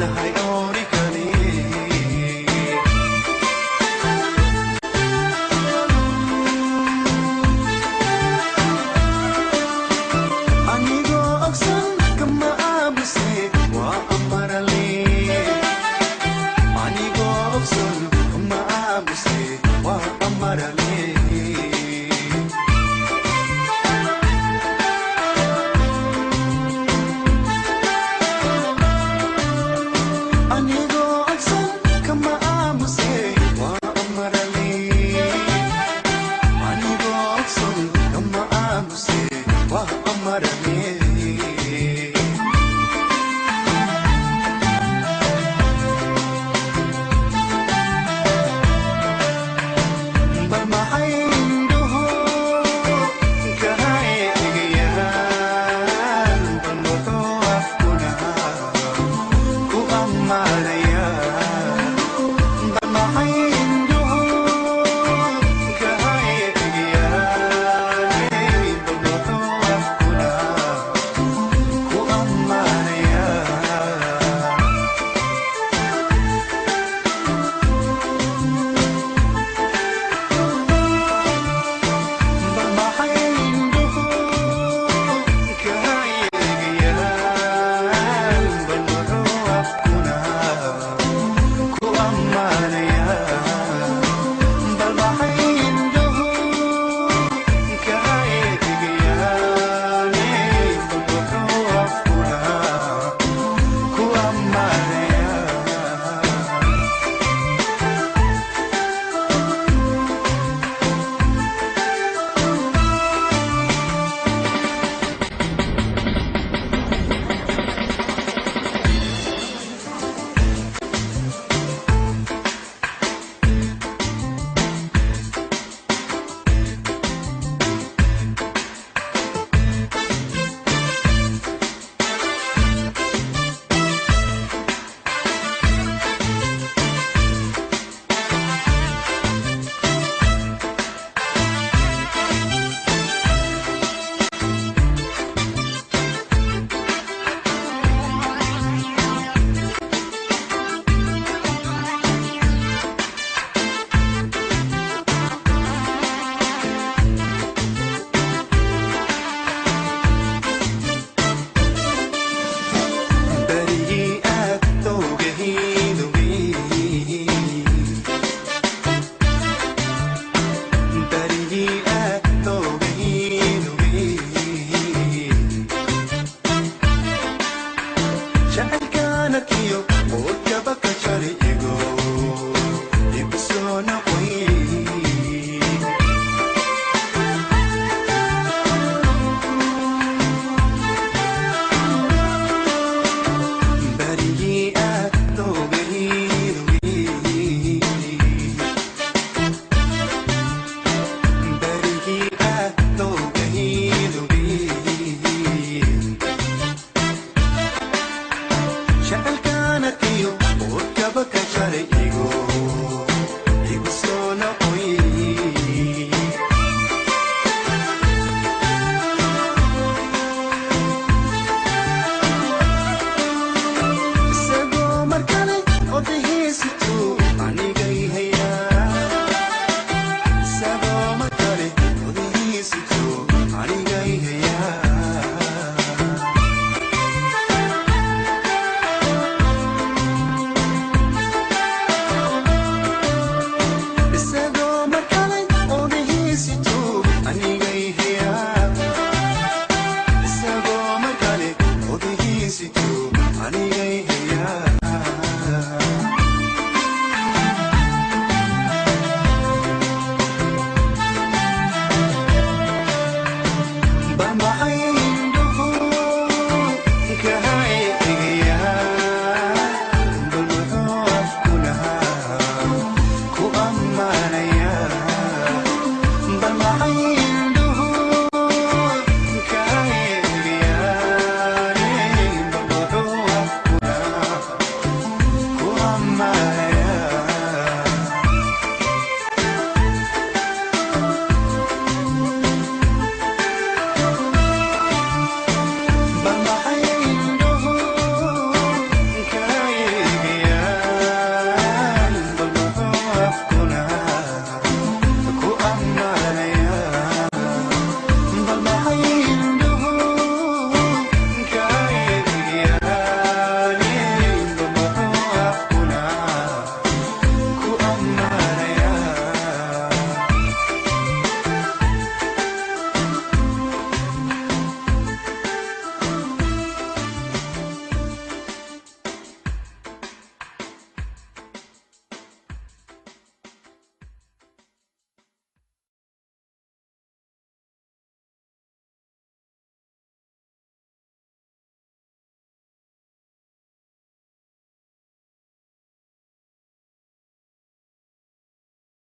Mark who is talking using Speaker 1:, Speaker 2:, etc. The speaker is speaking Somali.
Speaker 1: Tahay oori kale. Anigoo ogsan kama aabuse waa amarale. Anigoo ogsan kama aabuse waa amarale. Anigoo ogsan kama aabuse waa amarale. Anigoo ogsan kama aabuse waa amarale. Bal maxay indhuhu kaa eegayaan? Bal muxuu afkuna ku ammaanayaa? Bal maxay indhuhu kaa eegayaan? Bal muxuu afkuna ku ammaanayaa? Bal maxay indhuhu kaa eegayaan? Bal muxuu afkuna ku ammaanayaa? Bal maxay indhuhu kaa eegayaan? Bal muxuu afkuna ku ammaanayaa? Berigii aad ogahayd berigii aad ogahayd jacaylkaan arkiyo quudkaba ka jari.